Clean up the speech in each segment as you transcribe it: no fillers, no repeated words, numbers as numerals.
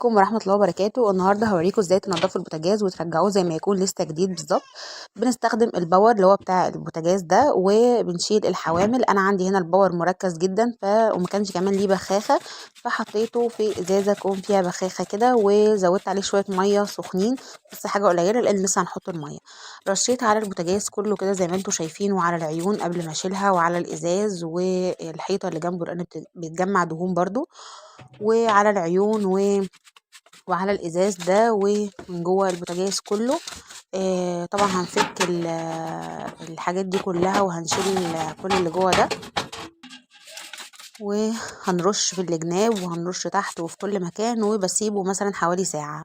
عليكم ورحمة الله وبركاته. النهاردة هوريكم ازاي تنضفوا البوتاجاز وترجعوه زي ما يكون لسه جديد بالظبط. بنستخدم ال power اللي هو بتاع البوتاجاز ده وبنشيل الحوامل. انا عندي هنا ال power مركز جدا وما كانش كمان ليه بخاخة، فحطيته في ازازة يكون فيها بخاخة كده، وزودت عليه شوية مية سخنين بس حاجة قليلة لان لسه هنحط المية. رشيت على البوتاجاز كله كده زي ما انتم شايفين، وعلى العيون قبل ما اشيلها، وعلى الازاز والحيطة اللي جنبه لان بيتجمع دهون برضو، وعلى العيون وعلى الازاز ده ومن جوه البوتاجاز كله. طبعا هنفك الحاجات دي كلها وهنشيل كل اللي جوه ده، وهنرش في الجناب وهنرش تحت وفي كل مكان، وبسيبه مثلا حوالي ساعة.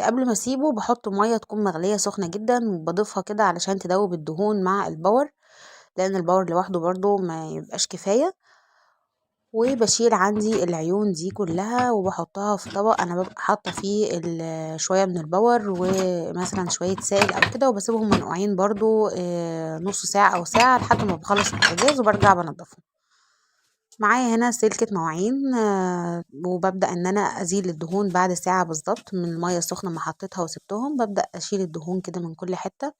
قبل ما اسيبه بحط مية تكون مغلية سخنة جدا وبضيفها كده علشان تدوب الدهون مع ال power، لان ال power لوحده برضو ما يبقاش كفاية. وبشيل عندي العيون دي كلها وبحطها في طبق انا ببقى حاطه فيه شوية من ال power ومثلا شوية سائل او كده، وبسيبهم منقوعين برضو نص ساعة او ساعة لحد ما بخلص البوتاجاز وبرجع بنضفهم. معايا هنا سلكه مواعين، وببدا ان انا ازيل الدهون بعد ساعة بالظبط من المية السخنة ما حطيتها وسبتهم. ببدا اشيل الدهون كده من كل حتة،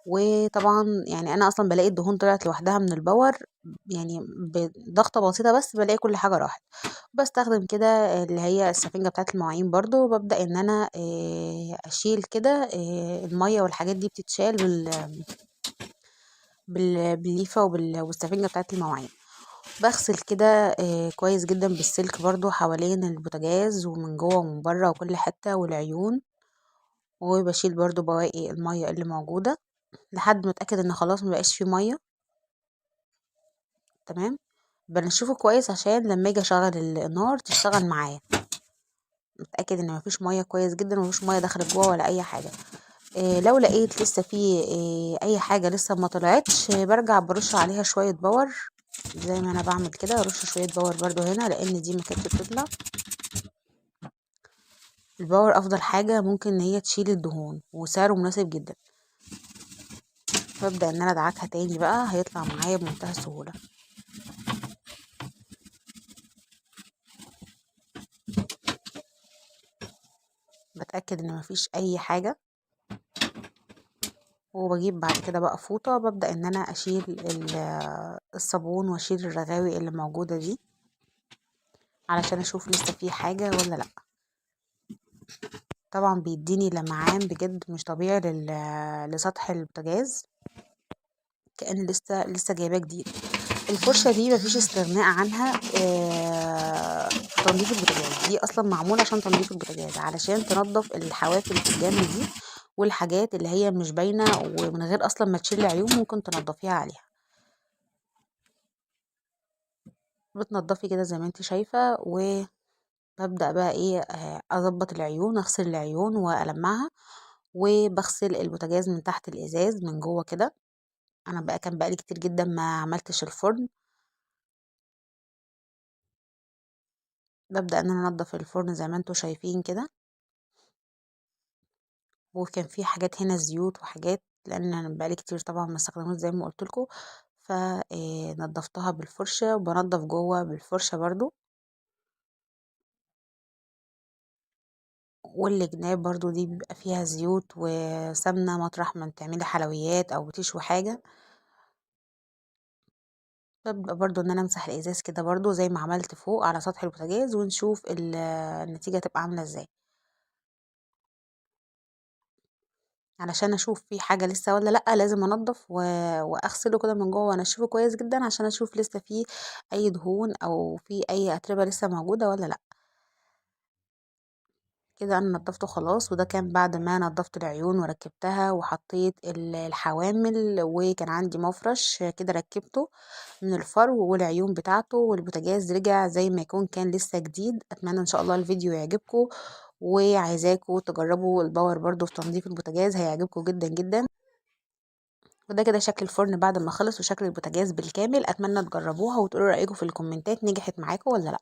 وطبعا انا اصلا بلاقي الدهون طلعت لوحدها من ال power، بضغطه بسيطة بس بلاقي كل حاجة راحت. بستخدم كده اللي هي السفنجه بتاعه المواعين برضو، وببدا ان انا اشيل كده، المية والحاجات دي بتتشال بالليفه والسفنجه بتاعه المواعين. بغسل كده، كويس جدا بالسلك برضو حوالين البوتاجاز ومن جوه ومن بره وكل حتة والعيون، وبشيل برضو بواقي المية اللي موجودة لحد ما اتاكد ان خلاص ما بقاش فيه مية. تمام، بنشفه كويس عشان لما اجي اشغل النار تشتغل معايا. متاكد ان مفيش مية كويس جدا ومفيش مية دخلت جوه ولا اي حاجة. لو لقيت لسه فيه، اي حاجة لسه ما طلعتش، برجع برش عليها شوية power زي ما انا بعمل كده، ارش شوية power برضو هنا لان دي ما كانتش بتطلع. ال power افضل حاجة ممكن ان هي تشيل الدهون وسعره مناسب جدا. ببدأ ان انا ادعكها تاني بقى، هيطلع معايا بمنتهى السهولة. بتأكد ان مفيش اي حاجة، وبجيب بعد كده بقى فوطة، ببدأ ان انا اشيل الصابون واشيل الرغاوي اللي موجودة دي علشان اشوف لسه في حاجة ولا لا. طبعا بيديني لمعان بجد مش طبيعي لسطح البوتاجاز، كأن لسه جايباه جديد. الفرشة دي مفيش استغناء عنها، في تنظيف البوتاجاز. دي اصلا معمولة عشان تنظيف البوتاجاز، علشان تنظف الحواف اللي في الجنب دي والحاجات اللي هي مش باينة، ومن غير اصلا ما تشيل عيون ممكن تنظفيها عليها. بتنظفي كده زي ما انت شايفة. وببدأ بقى اظبط العيون، اغسل العيون والمعها، وبغسل البوتاجاز من تحت الازاز من جوه كده. انا بقى كان بقالي كتير جدا ما عملتش الفرن. ببدأ ان انا انضف الفرن زي ما انتوا شايفين كده. وكان في حاجات هنا زيوت وحاجات، لان انا بقالي كتير طبعا ما استخدموش زي ما قلت لكم، نضفتها بالفرشة، وبنضف جوه بالفرشة برضو. والجناب برضو دي بيبقى فيها زيوت وسمنة مطرح ما تعملي حلويات او بتشوي حاجة. ببدأ برضو ان انا امسح الازاز كده برضو زي ما عملت فوق على سطح البوتاجاز، ونشوف النتيجة تبقى عاملة ازاي، علشان اشوف في حاجة لسه ولا لا. لازم انضف واغسله كده من جوه وانشفه كويس جدا عشان اشوف لسه في اي دهون او في اي اتربة لسه موجودة ولا لا. كده انا نضفته خلاص، وده كان بعد ما نضفت العيون وركبتها وحطيت الحوامل، وكان عندي مفرش كده ركبته من الفرو والعيون بتاعته، والبوتاجاز رجع زي ما يكون كان لسه جديد. اتمنى ان شاء الله الفيديو يعجبكم، وعايزاكم تجربوا الباور برضو في تنظيف البوتاجاز، هيعجبكم جدا جدا. وده كده شكل الفرن بعد ما خلص وشكل البوتاجاز بالكامل. اتمنى تجربوها وتقولوا رايكم في الكومنتات، نجحت معاكم ولا لا.